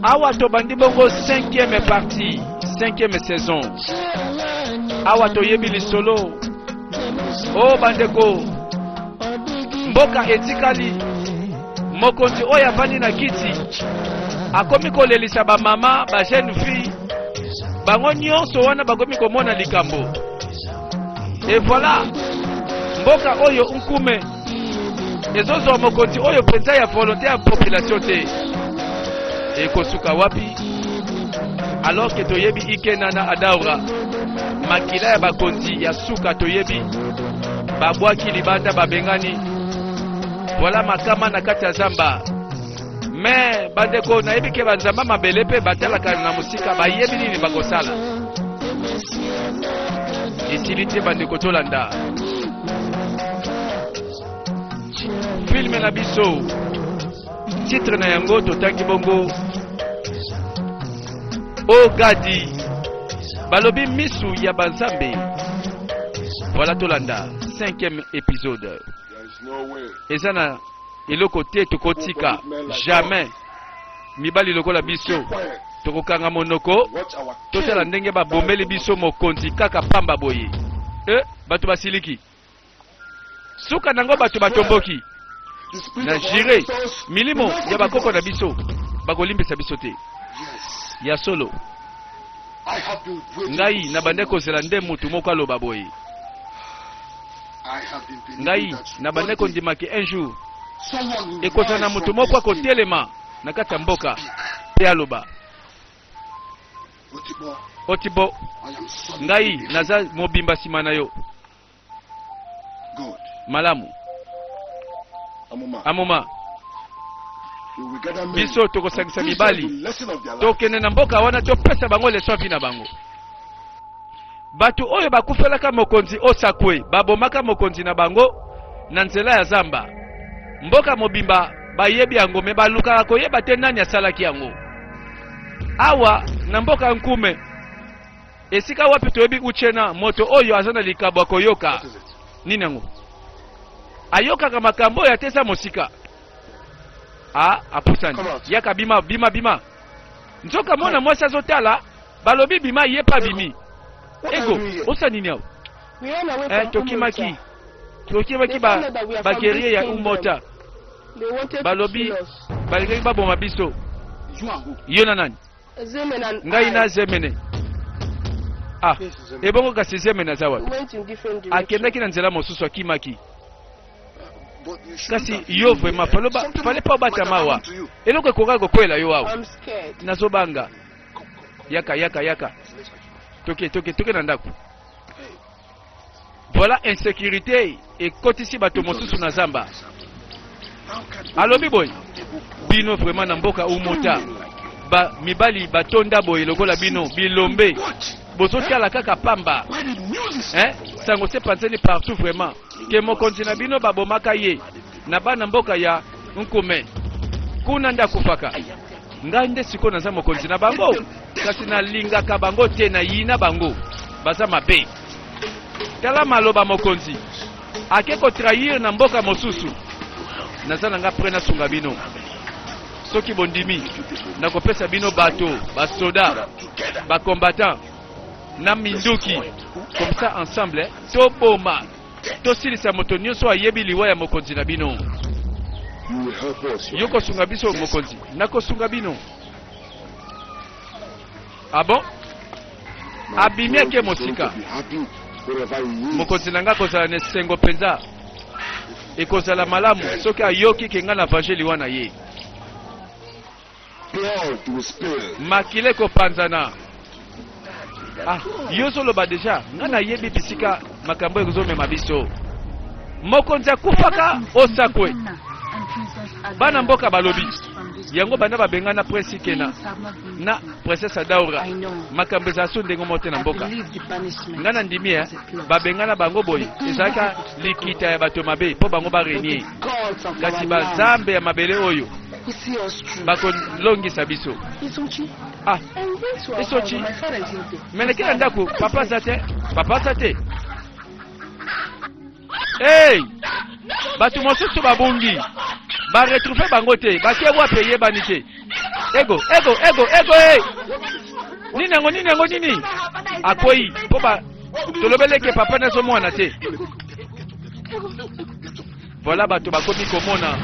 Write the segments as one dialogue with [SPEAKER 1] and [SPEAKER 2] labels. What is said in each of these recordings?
[SPEAKER 1] Awa tobandi bongo cinquième partie, cinquième saison. Awa toyebi lisolo. O oh, bandeko, mboka etikali mokonzi oyo avandi na kiti akomi kolelisa bamama ba jeune fille bango nyonso wana bakomi komona likambo. Et voilà mboka oyo nkume ezozwa mokonzi oyo mpenza ya volonté ya population te ekosuka wapi alors que toyebi Ikena na Adaura makila ya bakonzi ya suka toyebi babwaki libanda babengani voilà makama na kati ya zamba me bandeko nayebi ke banzamba mabele mpe batalaka na mosika bayebi nini bakosala esili te bandeko tolanda filme na biso titre na yango totangi bongo ogadi balobi misu ya banzambe voilà tolanda cinquième épisode eza na eloko te tokotika jamais mibali lokola biso tokokanga monoko totala ndenge babombeli biso mokonzi kaka pamba boye e bato basiliki suka nango bato batomboki na jure milimo ya bakoko na biso bakolimbisa biso te ya solo ngai nabandaki kozela nde motu moko aloba boye ngai nabandaki kondima ke un jour ekozala na moto moko akotelema na kati ya mboka mpe aloba otibo ngai naza mobimba nsima na yo malamu amoma biso tokosangisa mibali tokende na mboka wana topesa bango leson vi na bango Bato oyo bakufelaka mokonzi Osakwe babomaka mokonzi na bango na nzela ya zamba. Mboka mobimba bayebi yango me balukaka koyeba te nani asalaki yango. Awa na mboka ya Nkume, esika wapi toyebi Uchena, moto oyo aza na likabo ya koyoka nini yango, ayokaka makambo oyo atesa mosika. A apusani, yaka bima bima bima. Nzoka mwana mwasi azotala Balobi bima ye pe abimi. Ego, osa nini awa? Eh, tokimaki. Tokimaki ba ba guerrier ya Umota. Balobi balingaki baboma biso. Yo na nani? Ngai na Zemene. Ah, ebongo kasi Zemene aza wapi? Akendaki na nzela mosusu akimaki. Kasi yo vraiment fallait pas obatama awa. Eloko ekokaki kokwela yo awa. Nazobanga. Yaka, yaka, yaka. Toke, toke, toke na ndako. Voilà insécurité ekotisi bato mosusu na zamba. Alobi boye, bino vraiment na mboka umota ba mibali batonda boye lokola bino bilombe bozotala kaka pamba eh? Sango se panzeni partout vraiment ke mokonzi na bino babomaka ye na bana mboka ya Nkume kuna nde akufaka. Ngai nde sikoyo naza mokonzi na bango, kasi nalingaka bango te, nayina bango, baza mabe. Tala maloba mokonzi ake kotrahir na mboka mosusu. Naza na nga pre nasunga bino, soki bondimi nakopesa bino bato, basoda, bacombattant na minduki, comme ça ensemble toboma Tosilisa moto nyonso ayebi liwa ya mokonzi na bino. Yo kosunga biso mokonzi, nakosunga bino. Ah bon? Abimi ake mosika. Mokonzi na ngai akozala na esengo mpenza. Ekozala malamu soki ayoki ke ngai na venger liwa na ye. Makila ekopanzana. Ah, yo ozoloba deja, nga nayebi bisika makambo ekozomema biso. Mokonzi akufaka osakwe. Bana mboka balobi yango banda babengana prince Ikena na princesse Adaura, makambo ezala so ndenge moko te na mboka. Nga na ndimi eh, babengana bango boye ezalaka likita ya bato mabe mpo bango ba renier, kasi bazambe ya mabele oyo bakolongisa biso. Ah, esochi meleke na ndako papa aza te, papa aza te. Hey! Bato mosusu babungi, baretrouve bango te, bake wapi eyebani te. Ego, ego, ego, ego, eh! Nini yango, nini yango, nini? Akwei, mpo ba tolobeleke papa nazo mwana te. Voilà bato bakomi komona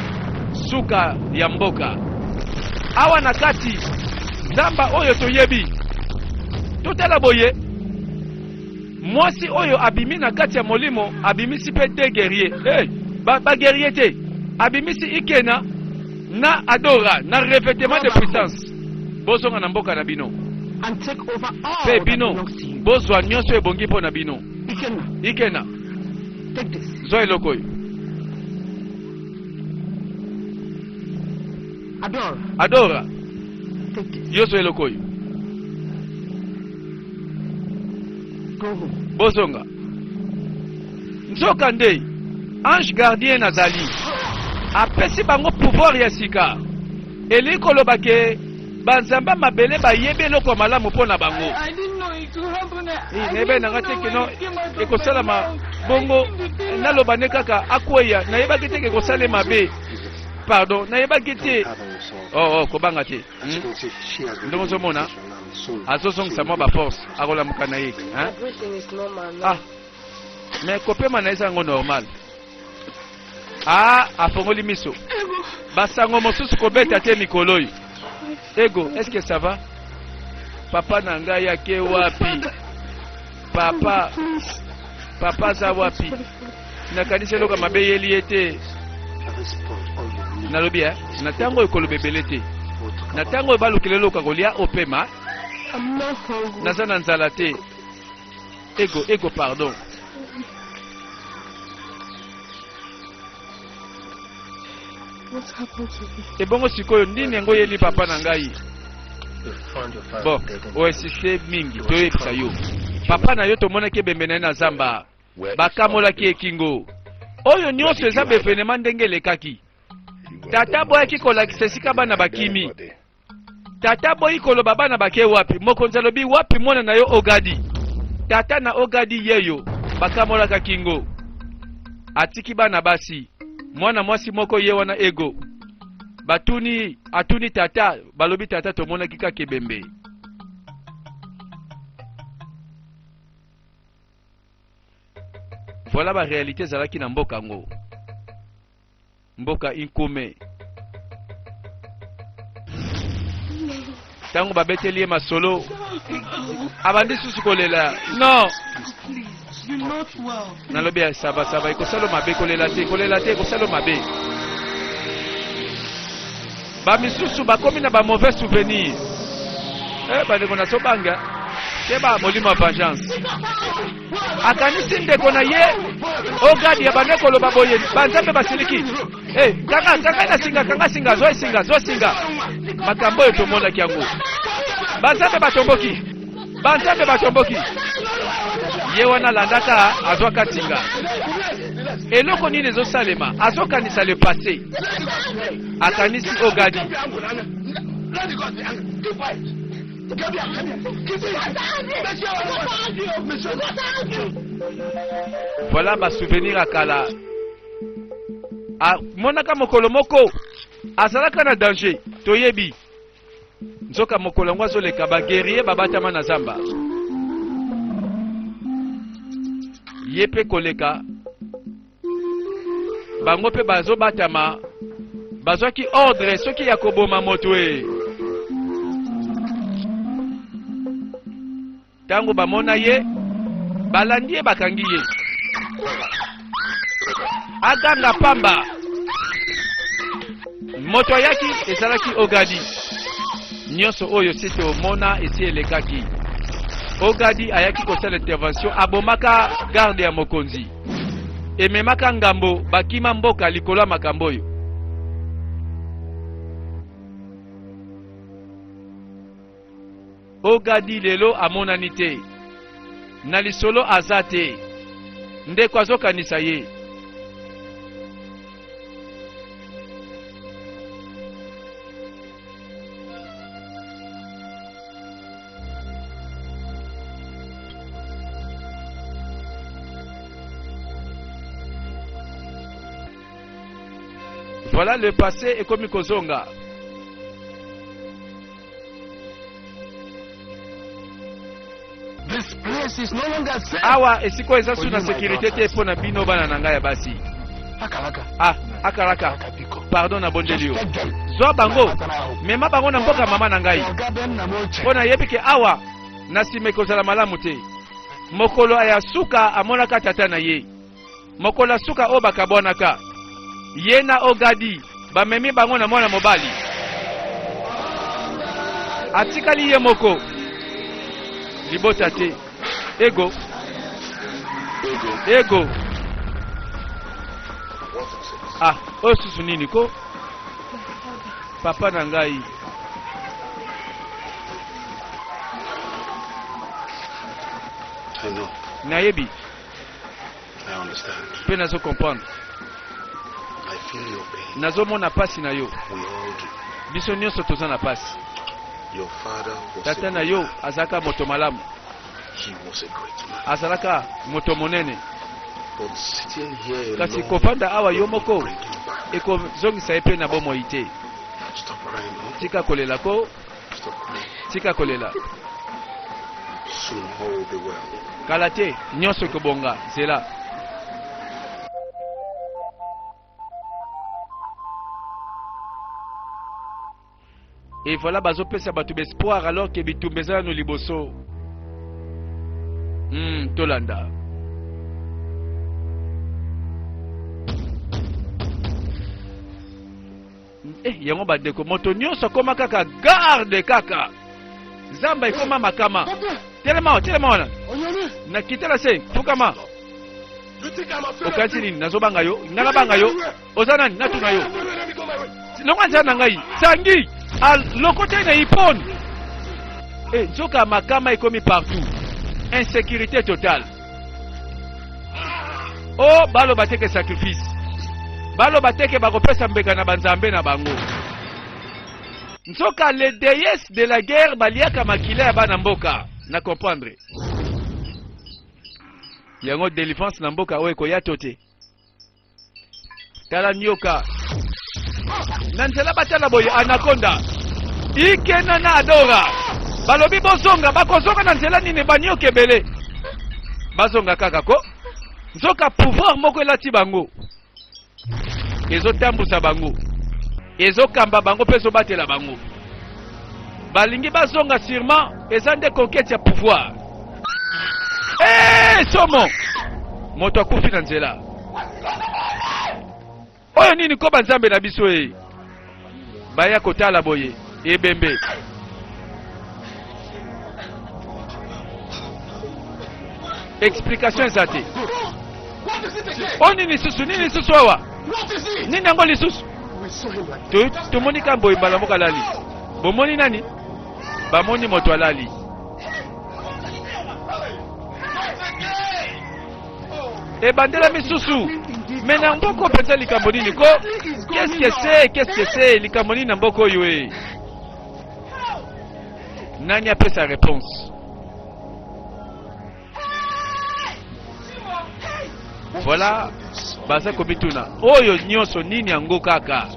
[SPEAKER 1] suka ya mboka. Awa na kati zamba oyo toyebi. Totala boye mwasi oyo abimi na kati ya molimo abimisi mpe de guerrier. Hey, ba, ba guerrier te. Abimisi Ikena na Adora na revêtement de puissance. Bozonga na mboka na bino. Mpe bino bozwa nyonso ebongi mpo na bino. Ikena. Zwa eloko oyo. Adora. Yo zwa eloko oyo. Bozonga. Nzoka nde ange gardien azali apesi bango pouvoir ya sika. Elingi koloba ke banzambe ya mabele bayebi eloko ya malamu mpo na bango. Nayebaki na nga te kino ekosalama bongo, naloba nde kaka akweya. Nayebaki te ke ekosalema mabe. Pardon, nayebaki te. Oh, oh, kobanga te. Hmm? Ndenge ozomona azozongisa mwa baforce, akolamuka na ye. Hein? Ah, mais kopema na ye eza yango normal. Ah, afongoli miso. Basango mosusu kobeta te mikolo oyo. Ego, est-ce que ça va? Papa na ngai ake wapi? Papa, papa aza wapi? Nakanisi eloko mabe eyeli ye te. Nalobi eh, na ntango oyo koloba ebele te. Na ntango oyo balukela eloko ya kolia opema. Naza na nzala te. Ego, ego pardon. Ebongo sikoyo nini yango oyeli papa na ngai? Bon, oinsiste mingi, toyebisa yo. Papa na yo tomonaki ebembe na ye na zamba. Bakamolaki ye kingo. Oyo nyonso eza bevenema ndenge elekaki. Tata aboyaki kolakisa esika bana bakimi. Tata aboyi koloba bana bake wapi. Mokonzi alobi wapi mwana na yo Ogadi? Tata na Ogadi yeyo bakamolaka kingo. Atiki bana basi. Mwana mwasi moko ye wana ego. Batuni, atuni tata, balobi tata tomonaki kaka ebembe. Voilà ba réalité ezalaki na mboka yango. Mboka Inkume. Ntango babeteli ye masolo, abandi susu kolela. Non, nalobi ya sava sava, ekosalo mabe, kolela te, kolela te, ekosalo mabe. Bamisusu bakomi na ba mauvais souvenir. Eh, bandeko nazobanga keba molimo ya vengeance. Akanisi ndeko na ye Ogadi ya bande koloba boye banzambe basiliki. Eh, kanga kanga na singa kanga singa zwa singa zwa singa. Makambo oyo tomonaki yango. Banzambe batomboki. Banzambe batomboki. Ye wana alandaka azwaka singa. Eloko nini ezosalema? Azokanisa le passé. Akanisi Ogadi. Voilà ba souvenir ya kala. Amonaka mokolo moko azalaka na danger, toyebi. Nzoka mokolo yango azoleka ba guerrier babatama na zamba. Ye pe koleka bango mpe bazobatama bazwaki ordre soki ya koboma moto e ntango bamona ye balandi ye bakangi ye aganga pamba moto ayaki ezalaki ogadi nyonso oyo sete omona esi elekaki ogadi ayaki kosala intervention abomaka garde ya mokonzi ememaka ngambo bakima mboka likolo ya makambo oyo. Ogadi lelo amonani te na lisolo aza te ndeko azokanisa ye. Voilà le passé ekomi kozonga.
[SPEAKER 2] This place is no longer safe.
[SPEAKER 1] Awa esika oyo eza su na
[SPEAKER 2] For you, my
[SPEAKER 1] sécurité te
[SPEAKER 2] daughters.
[SPEAKER 1] mpo na bino bana na ngai ya basi.
[SPEAKER 2] Akalaka.
[SPEAKER 1] Ah, akalaka.
[SPEAKER 2] Akalaka, biko.
[SPEAKER 1] Pardon, nabondeli yo.
[SPEAKER 2] Just take them.
[SPEAKER 1] Zwa bango,
[SPEAKER 2] My maternal home.
[SPEAKER 1] mema bango na mboka mama na ngai,
[SPEAKER 2] Oga be nna m ochie.
[SPEAKER 1] mpo nayebi ke awa na nsima ekozala malamu te. Mokolo ya suka amonaka tata na ye, mokolo ya suka oyo bakabwanaka ye na Ogadi, bamemi bango na mwana mobali, atikali ye moko, libota te. Ego, ego. Ah, oyo susu nini ko? Papa na ngai.
[SPEAKER 3] I know.
[SPEAKER 1] Nayebi.
[SPEAKER 3] I understand.
[SPEAKER 1] Mpe nazo comprendre.
[SPEAKER 3] I feel your pain.
[SPEAKER 1] Nazomona pasi na yo.
[SPEAKER 3] We all do.
[SPEAKER 1] Biso nyonso toza na pasi.
[SPEAKER 3] Your father was
[SPEAKER 1] Tata
[SPEAKER 3] a
[SPEAKER 1] na
[SPEAKER 3] good
[SPEAKER 1] yo
[SPEAKER 3] man.
[SPEAKER 1] azalaka moto malamu.
[SPEAKER 3] He was a great man.
[SPEAKER 1] Azalaka moto monene.
[SPEAKER 3] But sitting here
[SPEAKER 1] Kasi
[SPEAKER 3] alone
[SPEAKER 1] kofanda awa yo
[SPEAKER 3] will
[SPEAKER 1] moko
[SPEAKER 3] bring him back.
[SPEAKER 1] ekozongisa ye mpe na bomoi te.
[SPEAKER 3] Stop crying, oh.
[SPEAKER 1] Tika kolela ko.
[SPEAKER 3] Stop crying.
[SPEAKER 1] Tika kolela.
[SPEAKER 3] Soon all will be well.
[SPEAKER 1] Kala te nyonso ekobonga. Zela. Et voilà, bazopesa bato espoir alors que bitumba eza nano liboso. Tolanda. Eh, yango bandeko, moto nyonso akoma kaka garde, kaka zamba ekoma makama. Telema, telema wana na kitela se fukama. Okanisi nini? Nazobanga yo? Nga nabanga yo? Oza nani? Natuna yo. Longa nzela na ngai. Sangi alokota ye na ipone. E nzoka makama ekomi partout, insécurité totale. O baloba te ke sacrifice, baloba te ke bakopesa mbeka na banzambe na bango. Nzoka les déesses de la guerre baliaka makila ya bana mboka. Na comprendre yango. Délivrance na mboka oyo ekoya to te? Tala nioka na nzela, batala boye anaconda ikena na Adora. Balobi bozonga, bakozonga na nzela nini? Banioka ebele, bazonga kaka ko. Nzoka pouvoir moko elati bango, ezotambusa bango, ezokamba bango mpe ezobatela bango. Balingi bazonga, sûrement eza nde conquête ya pouvoir. Hey, somo, moto akufi na nzela. Oyo nini ko banzambe na biso e baya kotala boye ebembe? Explication eza te. Oyo nini lisusu? Nini lisusu awa? Nini yango lisusu? Tomoni ka boye mbala moko alali. Bomoni nani? Bamoni moto alali. Ebandela misusu me na mboka mpenza. Likambo nini ko? Qu'est-ce que c'est? Qu'est-ce que c'est? Likambo nini na mboka oyo e? Nani apesa réponse? Voilà, baza komituna oyo nyonso nini yango kaka.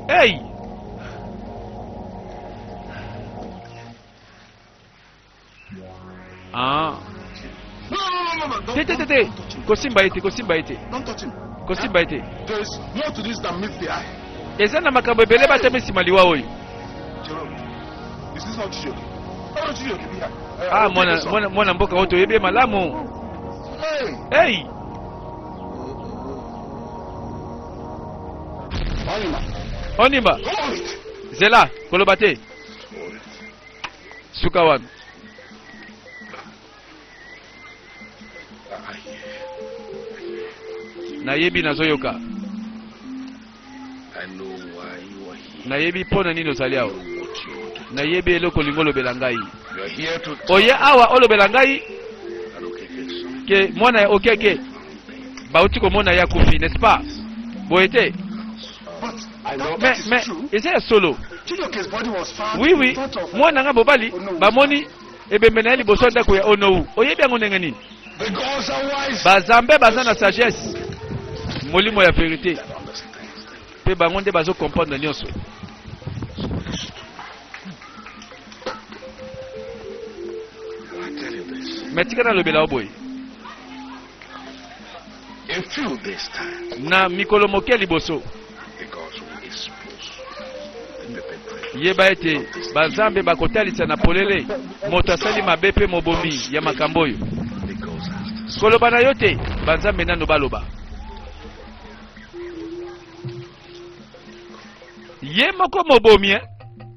[SPEAKER 1] Hey! Ah. Te, te, te, te, kosimba ye te, kosimba ye te, kosimba ye te. Eza na makambo ebele batami nsima liwa oyo. Ah, mwana, mwana, mwana mboka oyo toyebi ye malamu. Hey! Onimba, zela, koloba te, suka wana. Nayebi, nazoyoka. Nayebi mpo na nini ozali awa. Nayebi eloko olingi olobela ngai. Oye awa olobela ngai ke mwana ya Okeke bauti komona ye akufi, n'est-ce pas? Boye te? Mais eza ya solo? Oui, mwana nga mobali, bamoni ebembe na ye liboso ya ndako ya Onowu. Oyebi yango ndenge nini? Bazambe baza na sagesse, molimo ya vérité, mpe bango nde bazocomprendre nyonso. Me tika nalobela yo boye.
[SPEAKER 3] A few days time,
[SPEAKER 1] Na mikolo moke liboso,
[SPEAKER 3] the gods will expose the perpetrator.
[SPEAKER 1] yeba ete banzambe bakotalisa na polele moto asali mabe mpe mobomi ya makambo oyo.
[SPEAKER 3] The gods has to
[SPEAKER 1] Koloba na yo te, banzambe nano baloba. Ye moko mobomi, eh?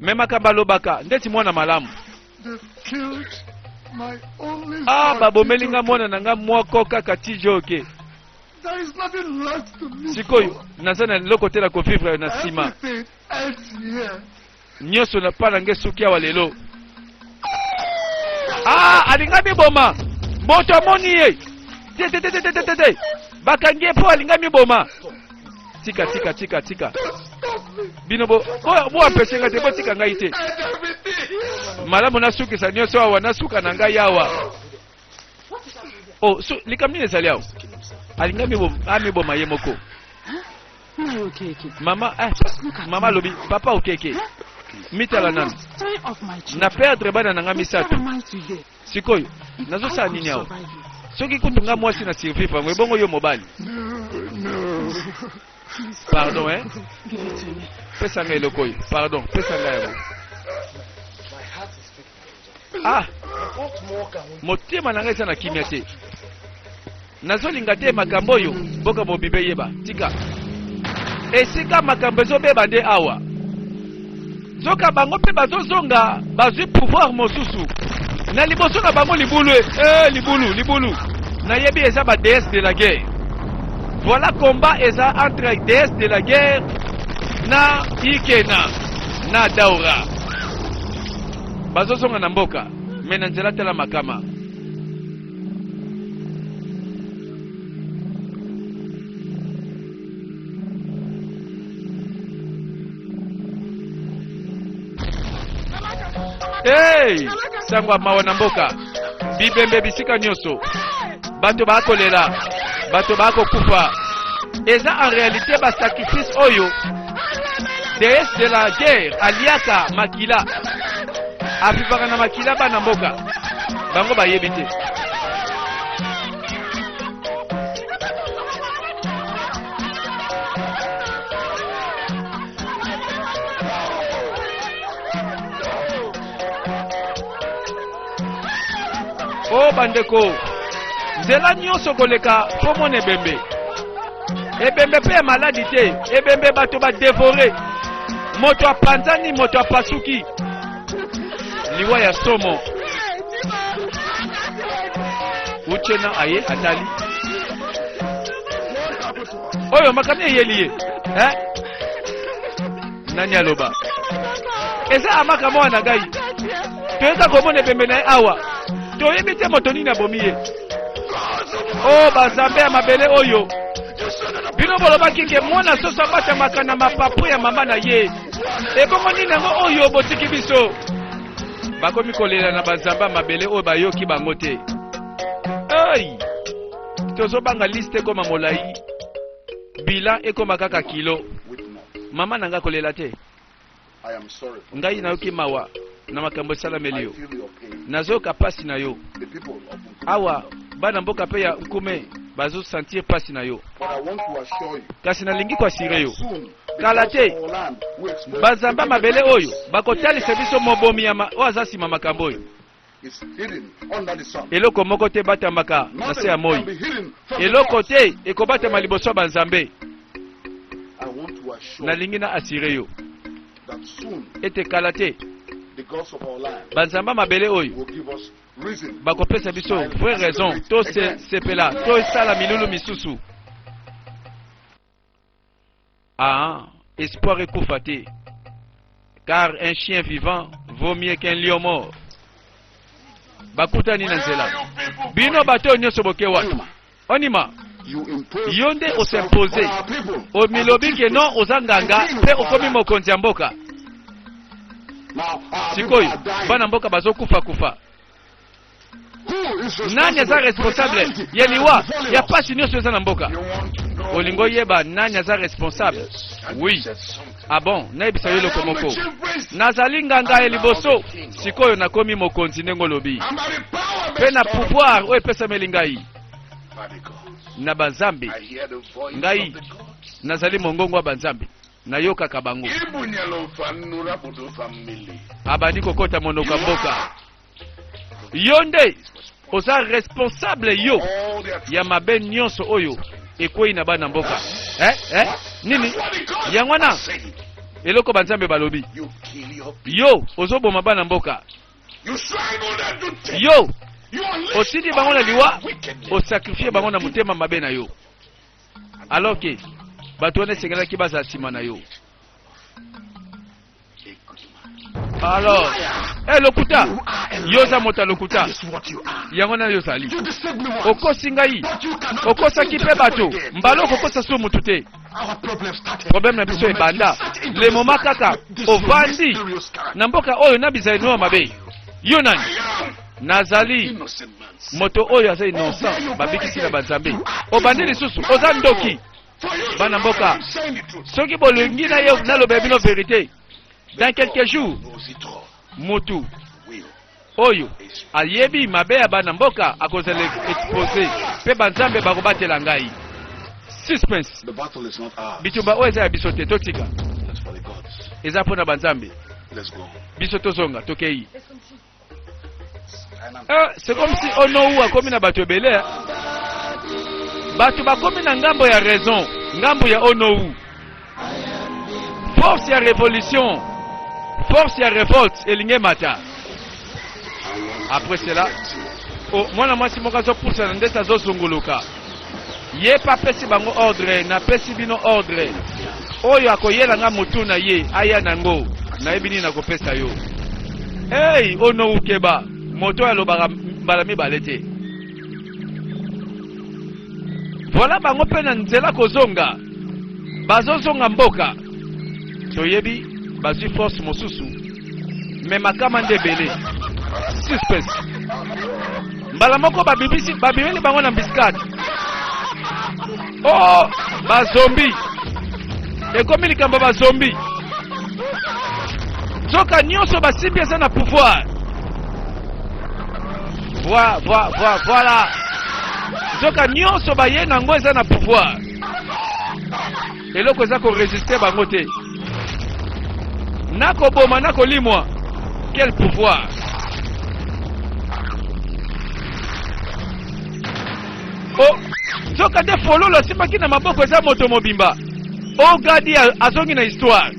[SPEAKER 1] Me makambo alobaka ndeti mwana malamu.
[SPEAKER 2] They've killed my only
[SPEAKER 1] Ah,
[SPEAKER 2] son,
[SPEAKER 1] babomeli nga
[SPEAKER 2] Chijioke.
[SPEAKER 1] mwana na nga moko kaka Chijioke.
[SPEAKER 2] There is nothing left to live
[SPEAKER 1] Sikoyo
[SPEAKER 2] for.
[SPEAKER 1] naza na eloko te na kovivre na nsima.
[SPEAKER 2] Everything ends here.
[SPEAKER 1] Nyonso na pa na nge suki awa lelo. Ah, alinga miboma. Moto amoni ye. Te te te te te te te te. Bakangi ye mpo alinga miboma. Tika tika tika tika.
[SPEAKER 2] Don't stop me.
[SPEAKER 1] Bino bo bo bo empêcher nga te, botika ngai te.
[SPEAKER 2] End everything.
[SPEAKER 1] Malamu nasukisa nyonso awa, nasuka na ngai awa. Oh, so, likambo nini ezali awa? Alinga miboma, amiboma ye moko.
[SPEAKER 4] Nna Okeke.
[SPEAKER 1] Mama, eh,
[SPEAKER 4] Just look at
[SPEAKER 1] mama
[SPEAKER 4] me.
[SPEAKER 1] alobi, papa Okeke, mitala
[SPEAKER 4] I
[SPEAKER 1] nanu.
[SPEAKER 4] lost three of my
[SPEAKER 1] Na
[SPEAKER 4] children.
[SPEAKER 1] perdre bana na nga
[SPEAKER 4] What
[SPEAKER 1] misato.
[SPEAKER 4] am I today?
[SPEAKER 1] Sikoyo,
[SPEAKER 4] If
[SPEAKER 1] nazosala
[SPEAKER 4] I could
[SPEAKER 1] nini awa?
[SPEAKER 4] survive it,
[SPEAKER 1] Soki kutu nga mwasi na survivre yango, ebongo yo mobali.
[SPEAKER 2] No, no.
[SPEAKER 4] please,
[SPEAKER 1] Pardon, eh?
[SPEAKER 4] give it to me.
[SPEAKER 1] Pesa ngai eloko oyo. Pardon, pesa ngai yango. Ah, motema na ngai eza na kimia te. Nazolinga te makambo oyo mboka mobimba eyeba. Tika. Esika makambo ezobeba nde awa. Nzoka bango mpe bazozonga, bazwi pouvoir mosusu na liboso na bango. Libulu e, libulu libulu, nayebi eza ba déesse de la guerre. Voilà, combat eza entre déesse de la guerre na Ikena na Daura. Bazozonga na mboka, me na nzela tala makama. Hey! Sango ya mawa na mboka, bibembe bisika nyonso, bato bakolela, bato bakokufa. Eza en réalité basacrifice oyo déesse de la guerre aliaka makila, avivaka na makila. Bana mboka bango bayebi te. O bandeko, nzela nyonso koleka mpo mona ebembe, ebembe mpe ya maladi te, ebembe bato badévorer, moto apanzani, moto apasuki, liwa ya somo. Uchena aye atali oyo makambo eyeli ye, eh? Nani aloba eza Amaka mwana ngai? Toyeza komona ebembe na ye awa, toyebi te moto nini abomi ye. O bazambe ya mabele oyo, bino bolobaki ke mwana soso abatamaka na mapapu ya mama na ye, ebongo nini yango oyo botiki biso? Bakomi kolela na bazambe ya mabele oyo bayoki bango te. Ei, tozobanga liste ekoma molai, bilan ekoma kaka kilo.
[SPEAKER 3] Weep not.
[SPEAKER 1] Mama na ngai, kolela te.
[SPEAKER 3] I am sorry for
[SPEAKER 1] Ngai nayoki mawa na makambo esalameli
[SPEAKER 3] I
[SPEAKER 1] yo.
[SPEAKER 3] feel your pain.
[SPEAKER 1] Nazoyoka pasi na yo.
[SPEAKER 3] The people of Nkume
[SPEAKER 1] Awa
[SPEAKER 3] Kingdom.
[SPEAKER 1] bana mboka mpe ya Nkume bazosentir pasi na yo.
[SPEAKER 3] But I want to assure you.
[SPEAKER 1] Kasi nalingi koassurer yo,
[SPEAKER 3] Soon,
[SPEAKER 1] kala te, bazamba mabele oyo bakotalisa biso mobomi ya oyo aza nsima makambo oyo. Eloko moko te ebatamaka na se ya moi, eloko te ekobatama liboso ya banzambe. Nalingi na assurer yo ete kala te, banzambe ya mabele oyo bakopesa biso vraie raison tosepela, tosala milulu misusu. Ah, espoir ekufa te, car un chien vivant vaut mieux qu'un lion mort. Bakutani na nzela. Bino bato oyo nyonso boke wapi? Onima, yo nde os'imposer, omilobi ke non, oza nganga mpe okomi mokonzi ya mboka. Sikoyo bana mboka bazokufa-kufa. Nani aza responsable ya liwa ya pasi nyonso eza na mboka? Olingi oyeba nani aza responsable? Oui. Ah bon, nayebisa yo eloko moko. Nazali nganga ya liboso, sikoyo nakomi mokonzi ndenge olobi. Mpe na pouvoir oyo epesameli ngai na banzambe, ngai nazali mongongo ya banzambe, nayokaka bango. Abandi kokota monoko ya mboka. Yo nde oza responsable yo ya mabe nyonso oyo ekwei na bana mboka. Eh, eh, nini yango wana? Eloko banzambe balobi, yo ozoboma bana mboka, yo otindi bango na liwa, osakrifie bango na motema mabe na yo, alors ke bato wana esengelaki bazala nsima na yo. Alors, eh, lokuta, yo oza moto ya lokuta, yango na yo ozali okosi ngai, okosaki mpe bato mbala, okokosa so motu te. Problème na biso ebanda le moment kaka ovandi na mboka oyo na bizaleli ya mabe. Yo nani? Nazali moto oyo aza innocent, babikisi na banzambe. Obandi lisusu, oza ndoki. Bana mboka, soki bolingi na ye nalobela bino vérité, dans quelques jours mutu oyo ayebi mabe ya bana mboka akozala expose, mpe banzambe bakobatela ngai. Suspense. Bitumba oyo eza ya biso te, totika, eza mpo na banzambe. Biso tozonga, tokei. Eh, c'est comme si Onowu akomi na bato ebele. Bato bakomi na ngambo ya raison, ngambo ya Onowu. Force ya révolution, force ya révolte elingi emata. Après cela, oh, mwana mwasi moko azopusana ndeti azozunguluka. Ye mpe apesi bango ordre: napesi bino ordre, oyo akoyela nga motu na ye, aya nango, nayebi nini nakopesa yo. Ei, Onowu, keba, moto oyo alobaka mbala mibale te. Voilà, bango mpe na nzela kozonga, bazozonga mboka. Toyebi bazwi force mosusu, me makama nde ebele. Suspense. Mbala moko babibisi, babimeli bango na embuscade. Oh, bazombi, ekomi likambo. Bazombi, nzoka nyonso basimbi eza na pouvoir. Voilà, nzoka nyonso baye nango eza na pouvoir, eloko eza korésister bango te, nakoboma, nakolimwa. Quel pouvoir! O nzoka nde fololo asimbaki na maboko eza moto mobimba. Ogadi azongi na histoire.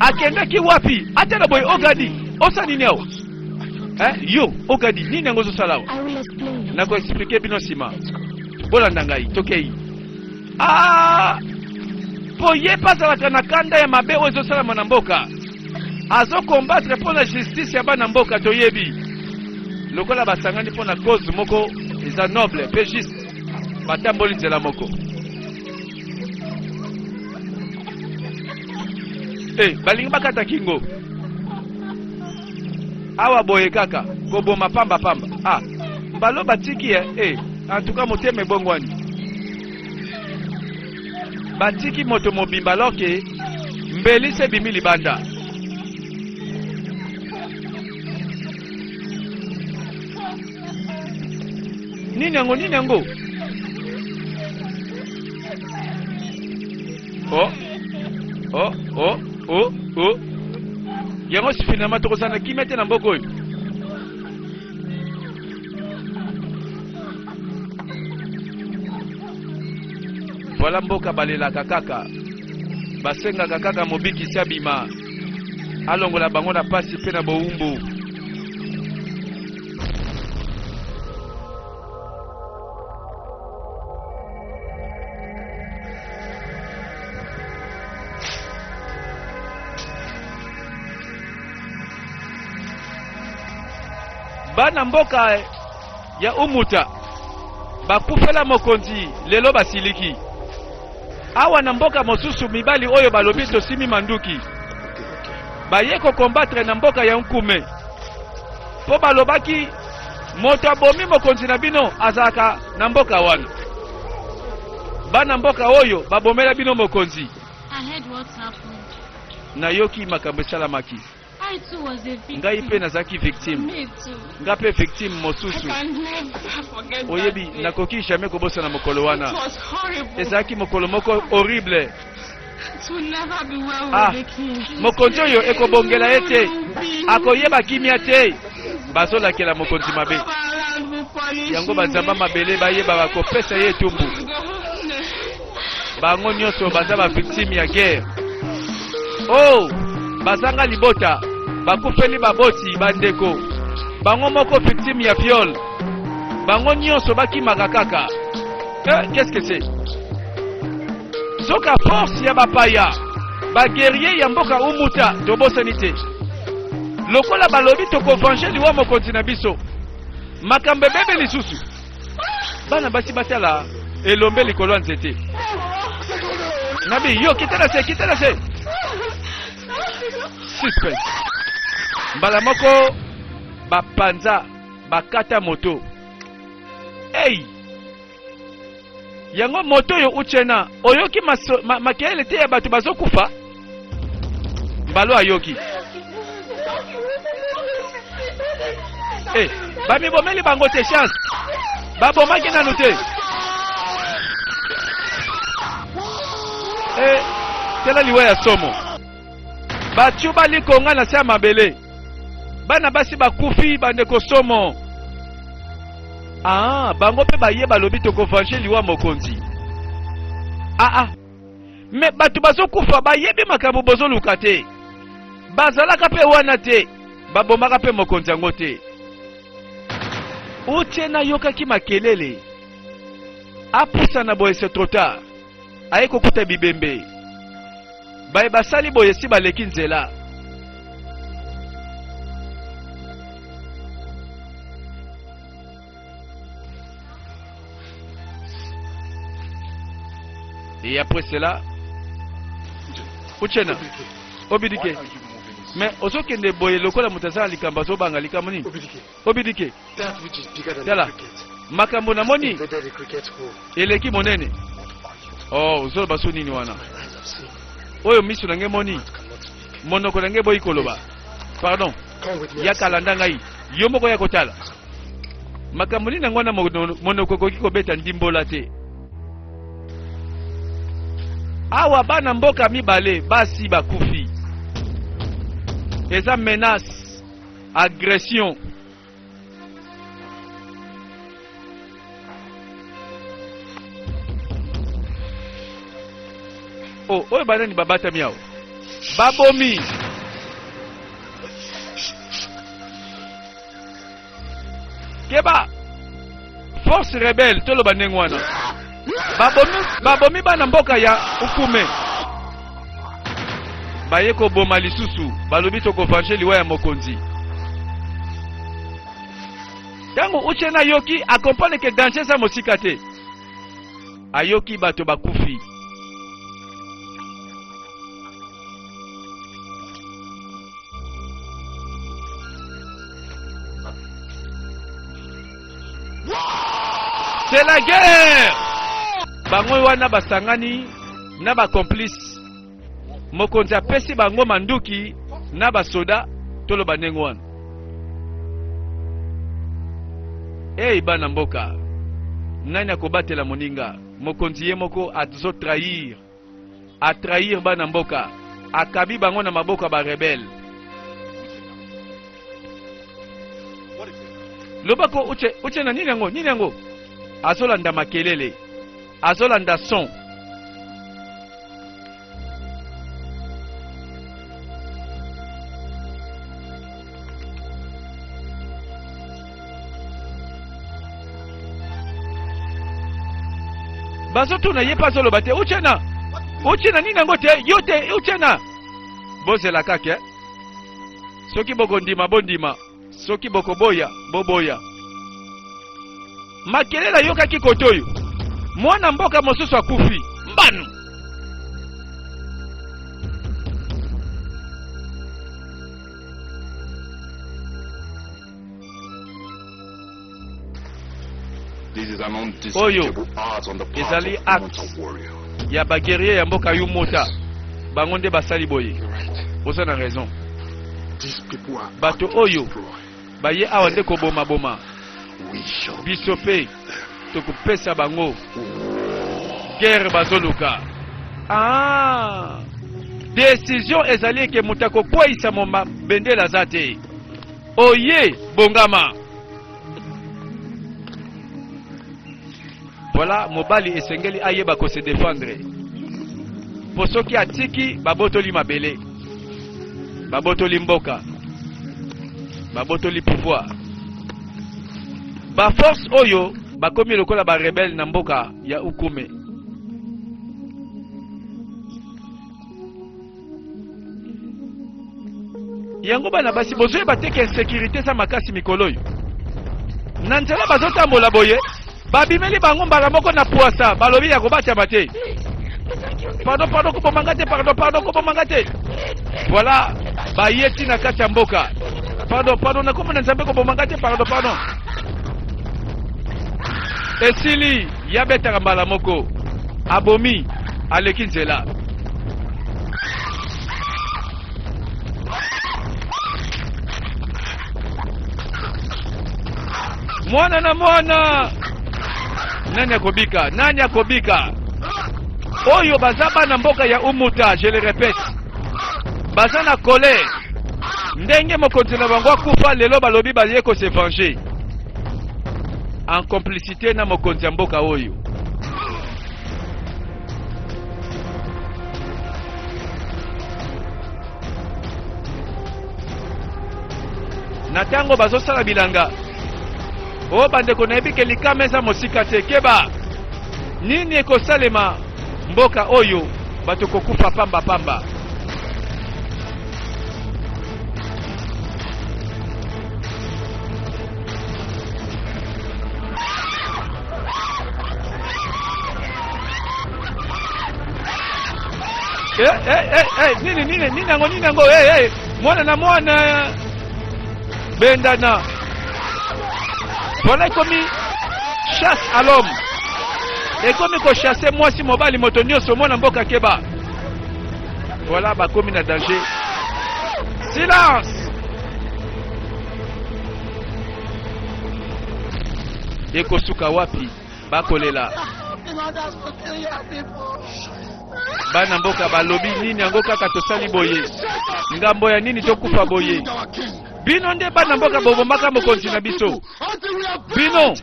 [SPEAKER 1] Akendaki wapi? Ata na boye, Ogadi, osala nini awa? Eh, yo Ogadi, nini yango ozosala awa?
[SPEAKER 5] I will explain.
[SPEAKER 1] Nakoexpliquer bino nsima, bolanda ngai, tokei. Ah, mpo ye mpe azalaka na kanda ya mabe oyo ezosalama na mboka, azokombattre mpo na justice ya bana mboka. Toyebi lokola basangani mpo na cause moko eza noble mpe juste, batamboli nzela moko. E balingi bakata kingo awa boye kaka koboma pamba pamba. Ah, mbalo batiki ye. E en tout cas motema ebongwani, batiki moto mobimba alors ke mbeli se ebimi libanda. Nini yango? Nini yango? Oh oh oh oh oh, yango si finalement tokozala na kimia te na mboka oyo. Voilà, mboka balelaka kaka, basengaka kaka mobikisi abima, alongola bango na pasi mpe na bowumbu. Bana mboka ya Umuta bakufela mokonzi, lelo basiliki. Awa na mboka mosusu, mibali oyo balobi tosimi manduki, baye kokombattre na mboka ya Nkume, mpo balobaki moto abomi mokonzi na bino azalaka na mboka wana. Bana mboka oyo babomela bino mokonzi.
[SPEAKER 5] I heard what happened.
[SPEAKER 1] Nayoki makambo esalamaki.
[SPEAKER 4] I too was a victim.
[SPEAKER 1] Ngai mpe nazalaki victime.
[SPEAKER 4] Me too.
[SPEAKER 1] Ngai mpe victime
[SPEAKER 4] I
[SPEAKER 1] mosusu.
[SPEAKER 4] can never forget
[SPEAKER 1] Oyebi,
[SPEAKER 4] that day.
[SPEAKER 1] nakoki jamais kobosana mokolo
[SPEAKER 4] It
[SPEAKER 1] wana.
[SPEAKER 4] was horrible.
[SPEAKER 1] Ezalaki mokolo moko horrible.
[SPEAKER 4] It will never be well
[SPEAKER 1] Ah,
[SPEAKER 4] with the king.
[SPEAKER 1] mokonzi oyo ekobongela ye te, akoyeba kimia te. Bazolakela mokonzi mabe. Yango banzamba mabele bayeba bakopesa ye etumbu. Bango nyonso baza ba victime ya guerre. Oh, bazanga libota, bakufeli baboti, bandeko. Bango moko victime ya viol. Bango nyonso bakimaka kaka. Eh, qu'est-ce que c'est? Soka force ya bapaya, ba guerrier ya mboka Umuta, tobosani te. Lokola balobi toko venger liwa mokonzi na biso. Makambo ebebe lisusu. Bana basi batala elombe likolo ya nzete. Nabi yo kita na se, kita na se. Suspense. Mbala moko bapanza bakata moto. Hey! Yango moto oyo Uchena oyoki maso, ma, makelele te ya bato bazokufa? Mbalo ayoki. Eh, bamibomeli bango te chance. Babomaki nanu te. Eh, tala liwa ya somo. Batiu balikonga na se ya mabele. Bana basi bakufi bandeko somo. Ah, bango mpe baye balobi toko venger liwa mokonzi. Ah ah. Mais bato bazokufa bayebi makambo bozoluka te. Bazalaka mpe wana te. Babomaka mpe mokonzi yango te. Uche nayokaki makelele. Apusana boye c'est trop tard. Aye kokuta bibembe. Baye basali boye si baleki nzela. Et après cela, Uchena, Obidike. Mais ozokende boye lokola moto aza na likambo azobanga likambo nini?
[SPEAKER 2] Obidike,
[SPEAKER 1] Obidike,
[SPEAKER 2] that which is bigger than
[SPEAKER 1] Tala.
[SPEAKER 2] the cricket
[SPEAKER 1] Makambo namoni
[SPEAKER 2] invaded the cricket hole.
[SPEAKER 1] Eleki monene. Oh, ozoloba so nini wana?
[SPEAKER 2] My eyes have seen.
[SPEAKER 1] Oyo miso na ngai emoni,
[SPEAKER 2] Mouth cannot speak.
[SPEAKER 1] Monoko na ngai eboyi koloba. Pardon,
[SPEAKER 2] Come with me. and
[SPEAKER 1] yaka
[SPEAKER 2] see.
[SPEAKER 1] landa ngai. Yo moko ya kotala. Makambo nini yango wana monoko ekoki kobeta ndimbola te. Awa bana mboka mibale basi bakufi. Eza menace, agression. Oh, oyo banani babatami awa? Babomi. Keba. Force rebelle toloba ndenge wana. Babomi, babomi bana mboka ya Ukume. Baye koboma lisusu, balobi toko venger liwa ya mokonzi. Ntango Uchena ayoki, acomprendre que danger eza mosika te. Ayoki bato bakufi. C'est la guerre! Bango wana basangani na bacomplice. Mokonzi apesi bango manduki na basoda toloba ndenge wana. Ei bana mboka, nani akobatela moninga? Mokonzi ye moko azotrahir, atrahir bana mboka, akabi bango na maboko ya barebele. Lobako uche, uche na nini yango, nini yango? Azolanda makelele, azolanda son. Bazotuna ye mpe azoloba te. Uchena, Uchena nini yango te, yo te Uchena. Bozela kaka eh? Soki bokondima bondima, soki bokoboya boboya. Makelele ayokaki kote oyo mwana mboka mosusu akufi mbanu.
[SPEAKER 3] This is an
[SPEAKER 1] Oyo
[SPEAKER 3] undisputable art on the part
[SPEAKER 1] ezali
[SPEAKER 3] of
[SPEAKER 1] acte
[SPEAKER 3] Umuta warrior.
[SPEAKER 1] ya baguerrier ya mboka Yumota, bango nde basali boye.
[SPEAKER 2] You're right.
[SPEAKER 1] Oza na raison.
[SPEAKER 2] These people are
[SPEAKER 1] Bato
[SPEAKER 2] out to
[SPEAKER 1] oyo.
[SPEAKER 2] destroy.
[SPEAKER 1] Baye awa nde kobomaboma.
[SPEAKER 3] We shall
[SPEAKER 1] Biso mpe tokopesa bango guerre bazoluka. Ah, decision ezali eke moto akokweyisa moma bendele aza te. Oye bongama. Voilà, mobali esengeli ayeba ko se défendre. Po soki atiki babotoli mabele, babotoli mboka, babotoli pouvoir. Ba force oyo bakomi lokola ba rebelle na mboka ya Ukume. Yango bana basi bozoyeba te ke insécurité eza makasi mikolo oyo. Na nzela bazotambola boye, babimeli bango mbala moko na pwasa, balobi ya kobatama te. Pardon, pardon, koboma nga te, pardon, pardon, koboma nga te. Voilà, baye ti na kati ya mboka. Pardon, pardon, nakoma na Nzambe, koboma nga te, pardon, pardon. Esili, yabetaka mbala moko. Abomi, aleki nzela. Mwana na mwana, nani akobika? Nani akobika? Oyo baza bana mboka ya Umuta, je le répète, baza na colère ndenge mokonzi na bango akufa. Lelo balobi baye ko se venger en complicité na mokonzi ya mboka oyo. Na ntango bazosala bilanga o bandeko, nayebi ke likama eza mosika te. Keba, nini ekosalema mboka oyo? Bato kokufa pamba pamba. Eh, eh, eh, eh, nini nini nini yango, nini yango? Eh, eh, mwana na mwana bendana. Voilà, ekomi chasse à l'homme, ekomi kochasse mwasi, mobali, moto nyonso. Mwana mboka, keba. Voilà, bakomi na danger. Silence, ekosuka wapi? Bakolela bana mboka, balobi nini yango kaka tosali boye? Ngambo ya nini tokufa boye? Bino nde bana mboka bobomaka mokonzi na biso. Bino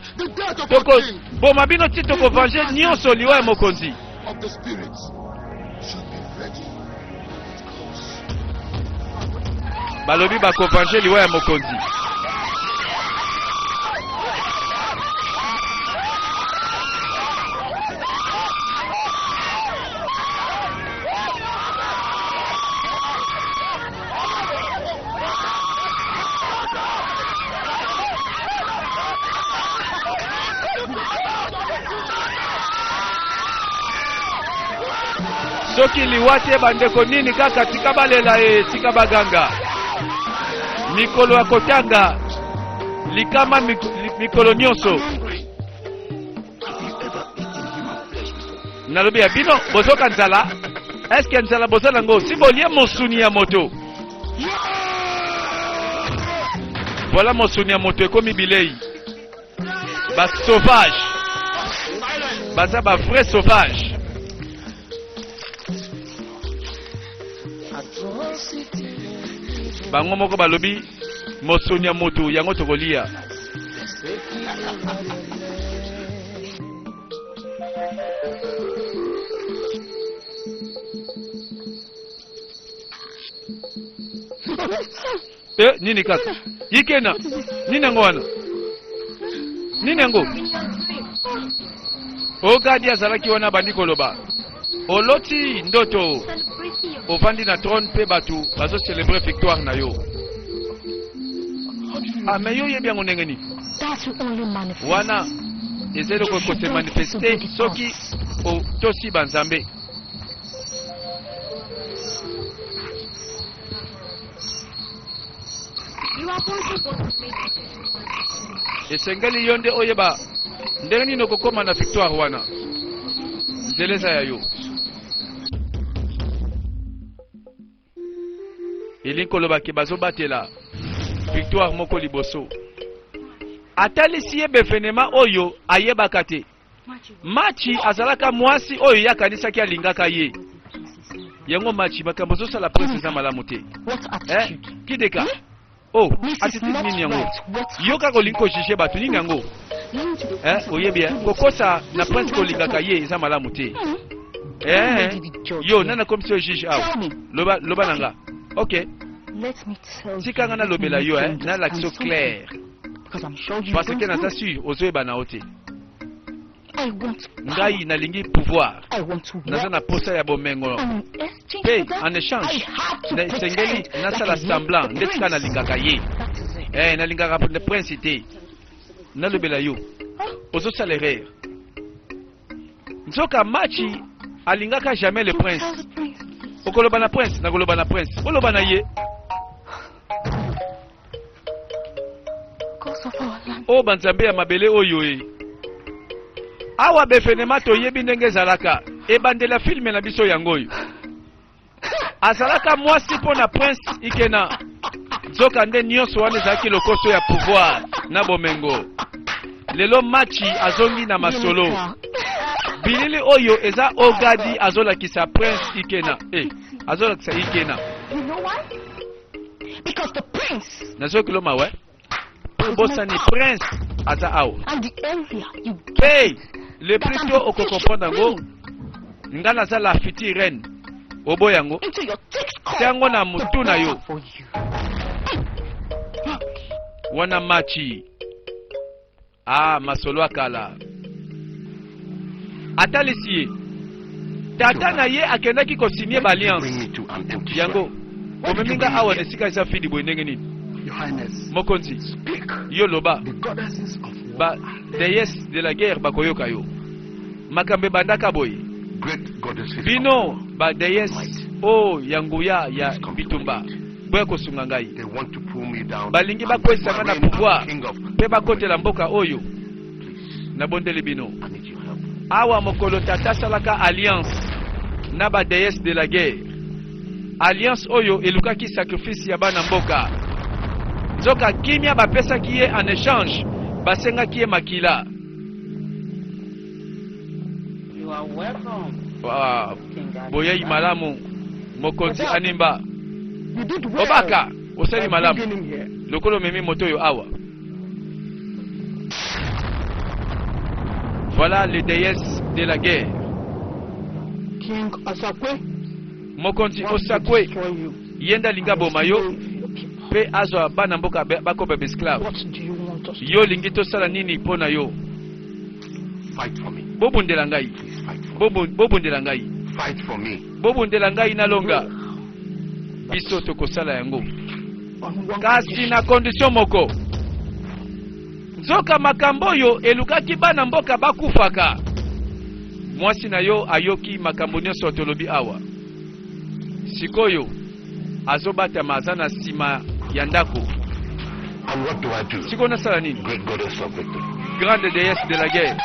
[SPEAKER 1] tokoboma bino ti tokovenger nyonso liwa ya mokonzi.
[SPEAKER 2] Of the spirits should be ready when it comes.
[SPEAKER 1] Balobi bakovenger liwa ya mokonzi. Soki liwa te, bandeko, nini kaka? Tika balela e, tika baganga. Mikolo ya kotanga likama mikolo nyonso.
[SPEAKER 3] Hungry. Have you ever eaten human flesh before?
[SPEAKER 1] Nalobi ya bino, bozoka nzala? Eske nzala boza nango si bolie mosuni ya moto? Voilà, mosuni ya moto ekomi bilei. Basauvage baza bavrai sauvage. Bango moko balobi mosuni ya moto yango tokolia. E, nini kaka ikena? Nini yango wana? Nini yango? Ogadi azalaki wana, abandi koloba: oloti ndoto, ovandi na trône mpe bato bazocélébrer victoire na yo. Ah, mais yo oyebi yango ndenge nini?
[SPEAKER 5] That will only manifest.
[SPEAKER 1] Wana eza eloko ekose manifester soki otosi banzambe.
[SPEAKER 4] You are going to want to make
[SPEAKER 1] Esengeli yo nde oyeba ndenge nini okokóma na victoire wana. Nzela eza ya yo. Elingi koloba ke bazobatela victoire moko liboso. Atalisi ye b'evenema oyo ayebaka te. Machi azalaka mwasi oyo ye akanisaki alingaka ye. Yango Machi, makambo ozosala prince eza malamu te. Eh, kideka. Oh, attitude nini yango? Yo kaka olingi ko juger bato nini yango? Eh, oyebi eh, kokosa na prince kolingaka ye eza malamu te. Eh, yo nani akomisi yo juge awa? Loba, loba na nga. Ok. Tika nga nalobela yo eh, nalakisa yo clair. Parce que naza sur ozoyeba na yo te. Ngai nalingi pouvoir, naza na posa ya bomengo mpe en échange esengeli nasala semblant ndeti kaka nalingaka ye. Eh, nalingaka prince te. Nalobela yo, ozosala erreur. Nzoka Machi alingaka jamais le prince. Okoloba na prince, nakoloba na prince. Oloba na ye. O banzambe ya mabele oyo e. Awa befenema toyebi ndenge ezalaka. Ebandela filme na biso yango oyo. Azalaka mwasi mpo na prince Ikena. Nzoka nde nyonso wana ezalaki lokoso ya pouvoir na bomengo. Lelo Machi azongi na masolo. Bilili oyo eza Ogadi azolakisa prince Ikena. Eh, azolakisa Ikena.
[SPEAKER 4] You know why? Because the prince
[SPEAKER 1] Nazoki lo mawe. Bosani prince aza awa.
[SPEAKER 4] and the area you
[SPEAKER 1] Hey, le plus tôt okokomprendre yango, nga naza la future reine. Oboya yango.
[SPEAKER 4] into your thick skull.
[SPEAKER 1] Tia yango na mutu na yo.
[SPEAKER 4] For you.
[SPEAKER 1] Wana Machi. Ah, masolo ya kala. Atalisi ye. Tata na ye akendaki kosinye
[SPEAKER 2] Bring me
[SPEAKER 1] baalliance.
[SPEAKER 2] to an empty
[SPEAKER 1] Yango,
[SPEAKER 2] shrine.
[SPEAKER 1] omemi nga awa na esika eza fidi boye ndenge nini?
[SPEAKER 2] Your Highness,
[SPEAKER 1] Mokonzi,
[SPEAKER 2] speak.
[SPEAKER 1] yo loba.
[SPEAKER 2] The goddesses of war,
[SPEAKER 1] Ba déesse de la guerre bakoyoka yo. Makambo ebandaka boye.
[SPEAKER 2] great goddesses of
[SPEAKER 1] Bino
[SPEAKER 2] war,
[SPEAKER 1] ba déesse oyo ya nguya ya bitumba boya kosunga ngai.
[SPEAKER 2] they want to pull me down.
[SPEAKER 1] Balingi
[SPEAKER 2] and
[SPEAKER 1] bakweyisa
[SPEAKER 2] my
[SPEAKER 1] nga na
[SPEAKER 2] reign as
[SPEAKER 1] pouvoir
[SPEAKER 2] king of
[SPEAKER 1] mpe bakotela mboka oyo.
[SPEAKER 2] Please,
[SPEAKER 1] Nabondeli bino.
[SPEAKER 2] I need your help.
[SPEAKER 1] Awa mokolo tata asalaka alliance na ba déesse de la guerre. Alliance oyo elukaki sacrifice ya bana mboka. Nzoka kimia bapesaki ye en échange, basengaki ye makila.
[SPEAKER 5] You are welcome,
[SPEAKER 1] Ah,
[SPEAKER 5] King
[SPEAKER 1] boyei
[SPEAKER 5] Animba.
[SPEAKER 1] malamu mokonzi Animba.
[SPEAKER 2] You did well
[SPEAKER 1] Obaka osali
[SPEAKER 2] by
[SPEAKER 1] malamu
[SPEAKER 2] bringing him here.
[SPEAKER 1] lokola omemi moto oyo awa. Voilà les déesses de la guerre.
[SPEAKER 2] King Osakwe
[SPEAKER 1] Mokonzi
[SPEAKER 2] wants to
[SPEAKER 1] Osakwe
[SPEAKER 2] destroy you.
[SPEAKER 1] ye nde alingi aboma yo
[SPEAKER 2] Enslave your people.
[SPEAKER 1] mpe azwa bana mboka bakoba baesclave.
[SPEAKER 2] What do you want us to
[SPEAKER 1] Yo olingi tosala nini mpo na yo?
[SPEAKER 2] Fight for me.
[SPEAKER 1] Bobundela ngai.
[SPEAKER 2] Please fight for
[SPEAKER 1] Bobundela ngai.
[SPEAKER 2] me. Fight for me.
[SPEAKER 1] Bobundela ngai nalonga. Biso tokosala yango.
[SPEAKER 2] On one
[SPEAKER 1] Kasi
[SPEAKER 2] condition.
[SPEAKER 1] na condition moko. Nzoka makambo oyo elukaki bana mboka bakufaka. Mwasi na yo ayoki makambo nyonso tolobi awa. Sikoyo azobatama aza na nsima ya ndako.
[SPEAKER 2] And what do I do?
[SPEAKER 1] Sikoyo nasala nini?
[SPEAKER 2] Great goddess of victory.
[SPEAKER 1] Grande déesse de la guerre.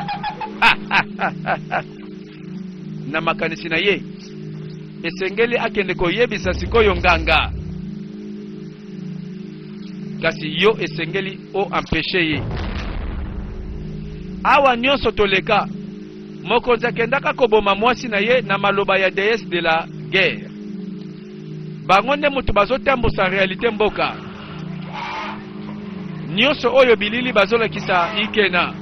[SPEAKER 1] Ah, ah, ah, ah, ah. Na makanisi na ye esengeli akende koyebisa sikoyo nganga, kasi yo esengeli o empêche ye. Awa nyonso toleka, mokonzi akendaka koboma mwasi na ye na maloba ya déesse de la guerre. Bango nde moto bazotambusa réalité mboka. Nyonso oyo bilili bazolakisa Ikena.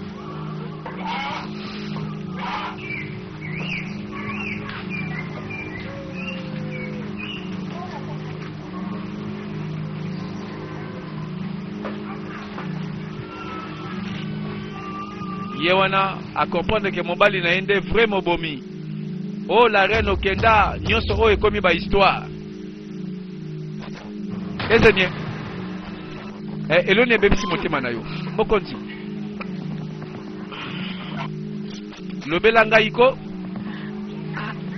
[SPEAKER 1] Ye wana a comprendre ke mobali na ye nde vrai mobomi. Oh la reine okenda nyonso oyo ekomi ba histoire. Ezenie. Eh, eloni ebebisi motema na yo. Mokonzi. Lobela ngai ko.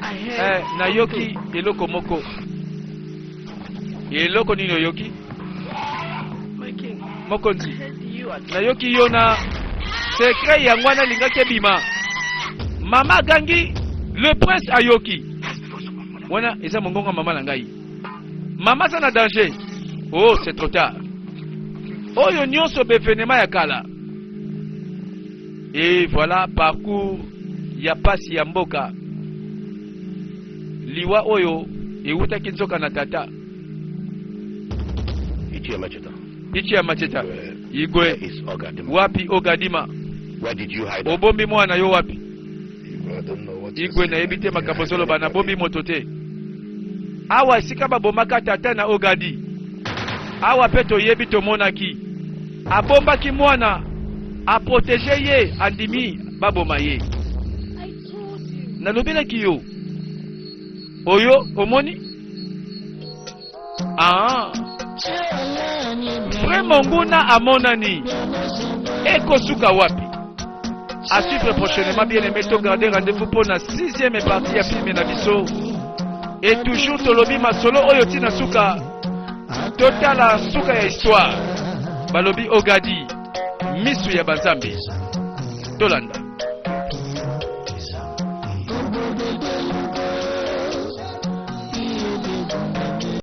[SPEAKER 2] I heard
[SPEAKER 1] Eh, nayoki eloko moko. Eloko nini oyoki?
[SPEAKER 6] My king,
[SPEAKER 1] Mokonzi.
[SPEAKER 6] I heard you are
[SPEAKER 1] Nayoki yo na secret yango wana alingaki ebima. Mama agangi, le prince ayoki. Wana eza mongongo ya mama na ngai. Mama aza na danger. Oh, c'est trop tard. Oyo nyonso bevenema ya kala. Et voilà parcours ya pasi ya mboka. Liwa oyo ewutaki nzoka na tata. Ichi ya Macheta. Igwe. Wapi Ogadima? Obombi mwana yo wapi? Igwe nayebi te makambo ozoloba, nabombi moto te. Awa esika babomaka tata na Ogadi. Awa mpe toyebi tomonaki. Abombaki mwana, aprotege ye, andimi baboma ye. Nalobelaki yo. Oyo omoni? Ah. Vrai monguna amonani. Ekosuka wapi? À suivre prochainement, bien aimé, to garder rendez-vous pour la sixième partie ya film na biso. Et toujours tolobi masolo oyo tina suka. Totala suka ya histoire. Balobi Ogadi, misu ya bazambe. Tolanda.